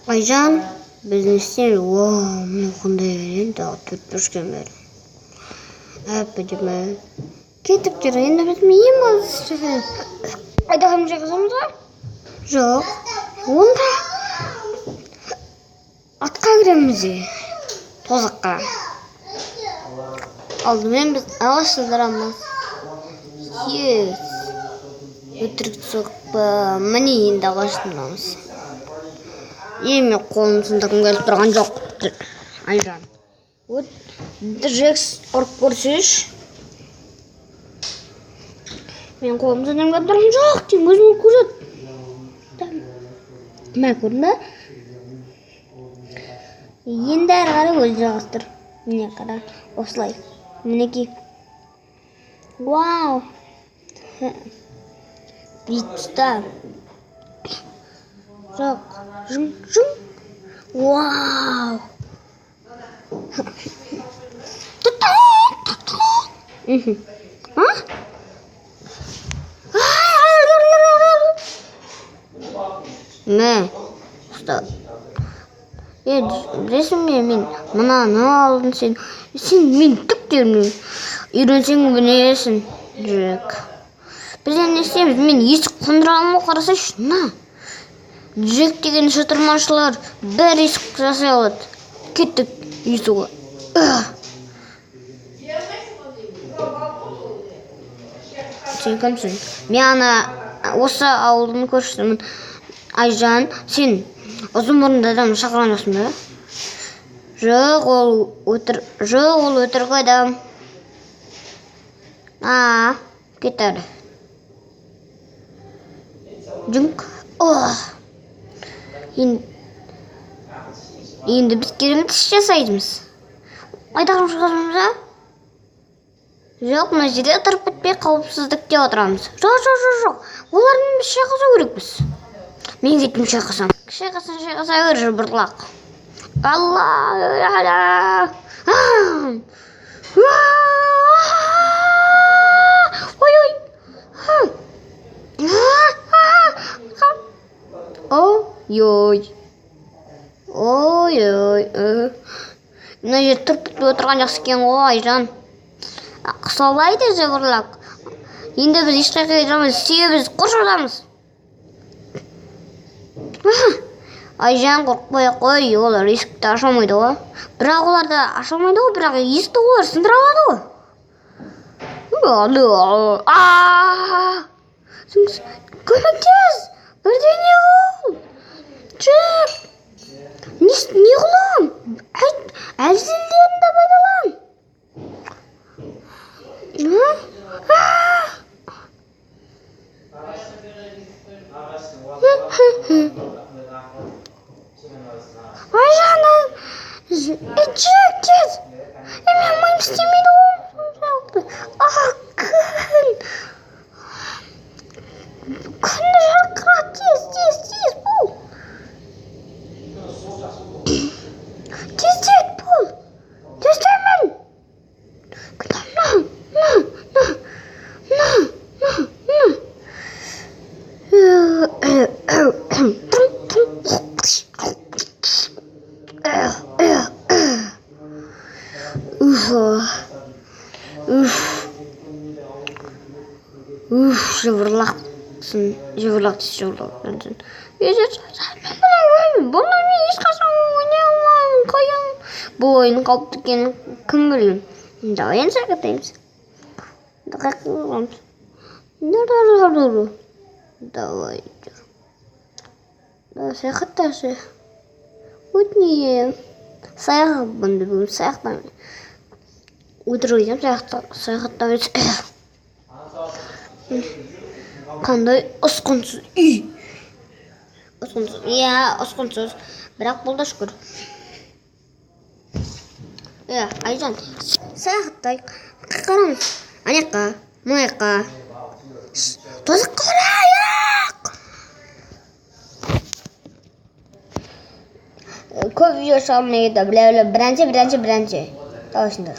Айжан, біз не істейміз? Уау, мынау қандай екен? Тағы төрт бұрыш бәрі. Әп-әдемі. Кетіп жүр. Енді біз не жасаймыз? Айдаһармен шайқасамыз ба? Жоқ. Онда атқа кіреміз де. Тозаққа. Алдымен біз ағаш сындырамыз. Yes. Өтірік соқпа. Міне, енді ағаш сындырамыз. Мен қолым сындырғым келіп тұрған жоқ. Айжан. Вот Джекс ұрып көрсеші. Мен қолым сындырғым келіп тұрған жоқ деймін, өзім көрсет. Мә, көрдің бе? Енді әрі қарай өзі жалғастыр. Міне, қара, осылай. Мінекей. Вау. Бүйтіп ұста. Жоқ. Жың, жың. Вау. А? Мә, ұста. Білесің бе, мен мынаны алдым, сен мен түк те білмеймін. Үйренсең білесің, Джек. Біз енді не істейміз? Мен есік қондыра алмай қарасайшы, на. Джек деген шытырманшылар бәрі есік жасай алады. Кеттік есуға. Сен кімсің? Мен ана осы ауылдың көршісімін. Айжан, сен ұзын мұрынды адамды шақырған жоқсың ба? Жоқ, ол өтірік адам. А, кет әрі. Жүнк. Енді біз керемет іс жасаймыз. Айдаһар шығарамыз ба? Жоқ, мына жерде отырып кетпей қауіпсіздікте отырамыз. Жоқ, жоқ, жоқ, жоқ. Олармен біз шайқасу керекпіз. Мен кеттім шайқасам. Шайқасаң, шайқаса бер, жыбырлақ. Алла! Ой, ой. Ой, ой. Ой, ой. Мына жерде тұрып кетпей отырған жақсы екен ғой, Айжан. Солай да жыбырлақ. Енді біз ешқайда кете алмаймыз, себебі біз қоршаудамыз. Айжан, қорықпай ақ қой, олар есікті аша алмайды ғой. Бірақ олар да аша алмайды ғой, бірақ есікті олар сындыра алады ғой. Көмектес! Бірдеңе қыл! Джек! Не қылам? Әлсіздеріңді пайдалан. Айжан, Джек, тез! Мен миым істемейді ғой. Күн! Күн жарқырат, тез, тез, тез бол! Тездет бол! Тездемін! На, на, на, на, на, на! Уф, уф, жыбырлақсың, жыбырлақ, жыбырлақ. Бұны мен ешқашан ойнай алмаймын, қоямын. Бұл ойын қауіпті екенін кім білген? Давай енді саяхаттаймыз. Давай, жүр. Саяхатташы. Өтінемін. Саяхат бұнды бүгін саяхаттамын. Өтірік айтамын, саяхаттамаймыз. Қандай ұсқынсыз үй. Ұсқынсыз. Иә, ұсқынсыз. Бірақ бұл да шүкір. Айжан, саяхаттайық. Қараңыз. Ана жаққа, мына жаққа. Тозаққа барайық. Көп видео шығармай кетті. Бля, бля, бірінші, бірінші, бірінші. Давай сендер.